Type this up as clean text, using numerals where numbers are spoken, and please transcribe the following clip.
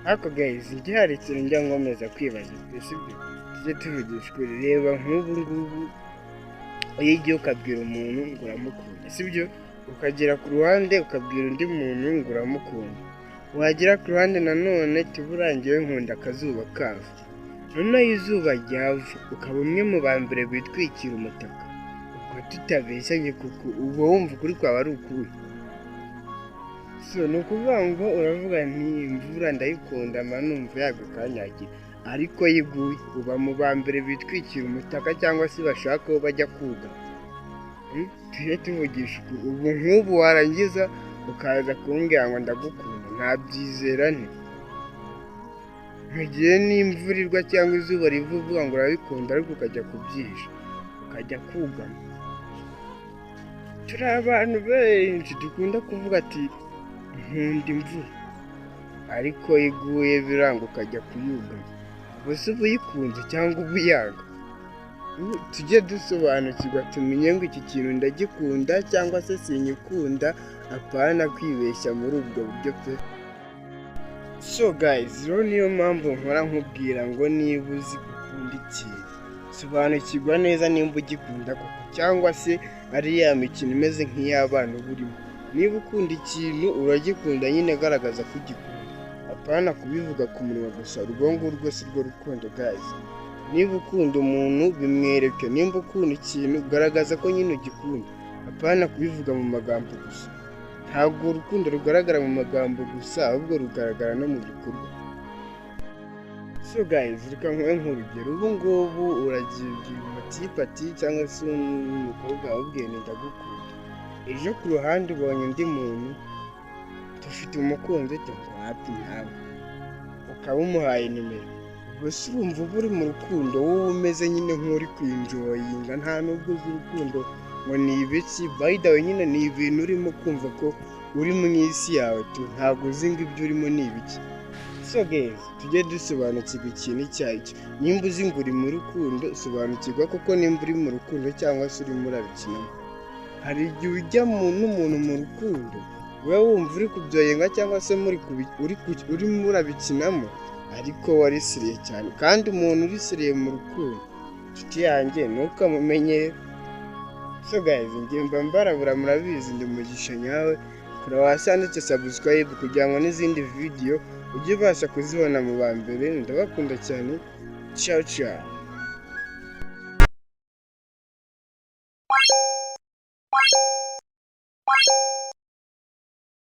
Ariko guys, njye hari ikintu njya nkomeza kwibaza pe, sibyo? Tujye tuvugisha ukuri. Reba nk'ubu ngubu, iyo ugiye ukabwira umuntu ngo uramukunda, sibyo? Ukagera ku ruhande ukabwira undi muntu ngo uramukunda, wagera ku ruhande nanone tuburangiwe nkunda akazuba kava. Noneho izuba ryava ukaba umwe mu ba mbere bitwikira umutaka. Ubwo tutabeshyanye kuko uba wumva ukuri kwawe ari ukuhe? So ni ukuvuga ngo uravuga nti imvura ndayikunda, mba numva yagwa ikanyagira, ariko iyo iguye uba mu ba mbere bitwikira umutaka cyangwa se bashaka aho bajya kugama. Tujye tuvugisha ukuri. Ubu nk'ubu warangiza ukaza kumbwira ngo ndagukunda, ntabyizera nte? Mu gihe n'imvura igwa cyangwa izuba riva uvuga ngo urabikunda, ariko ukajya kubyihisha, ukajya kugama. Turi abantu benshi dukunda kuvuga ati nkunda imvura, ariko iyo iguye biranga ukajya kuyugama. Ubwo se uba uyikunze cyangwa uba uyanga? Ubu tujye dusobanukirwa, tumenye ngo iki kintu ndagikunda cyangwa se sinyikunda, apana kwibeshya muri ubwo buryo pe. So guys, rero niyo mpamvu nkora nkubwira ngo niba uzi gukunda ikintu, sobanukirwa neza nimba ugikunda koko cyangwa se ari ya mikino imeze nk'iy'abana uba urimo. Niba ukunda ikintu, uragikunda nyine, garagaza ko ugikunda, apana kubivuga ku munwa gusa. Urwo ngurwo si rwo rukundo, guys. Niba ukunda umuntu, bimwereke. Nimba ukunda ikintu, garagaza ko nyine ugikunda, apana kubivuga mu magambo gusa. Ntabwo urukundo rugaragara mu magambo gusa, ahubwo rugaragara no mu bikorwa. So guys, reka nkuhe nk'urugero. Ubu ngubu uragiye ubwira umutipe ati, cyangwa se umukobwa wabwiye nti ndagukunda. Ejo ku ruhande ubonye undi muntu, dufite umukunzi cyangwa wapi, ntawe, ukaba umuhaye nimero. Ubwo se urumva uba uri mu rukundo? Wowe umeze nyine nk'uri kwi-enjoyinga, nta nubwo uzi urukundo ngo ni ibiki. By the way, nyine ni ibintu urimo kumva ko uri mu isi yawe tu, ntabwo uzi ngo ibyo urimo ni ibiki. So guys, tujye dusobanukirwa ikintu icyo ari cyo. Nimba uzi ngo uri mu rukundo, sobanukirwa koko nimba uri mu rukundo cyangwa se urimo urabikinamo. Hari igihe ujya n'umuntu mu rukundo, wowe wumva uri kubyoyenga cyangwa se muri urimo urabikinamo, ariko wari sérieux cyane. Kandi umuntu uri sérieux mu rukundo, inshuti yanjye, ntukamumenyere. So guys, njye mba mbarabura, murabizi, ndi Mugisha nyawe. Kora hasi handitse subscribe kugira ngo n'izindi video ujye ubasha kuzibona mu ba mbere. Ndabakunda cyane, ciao ciao.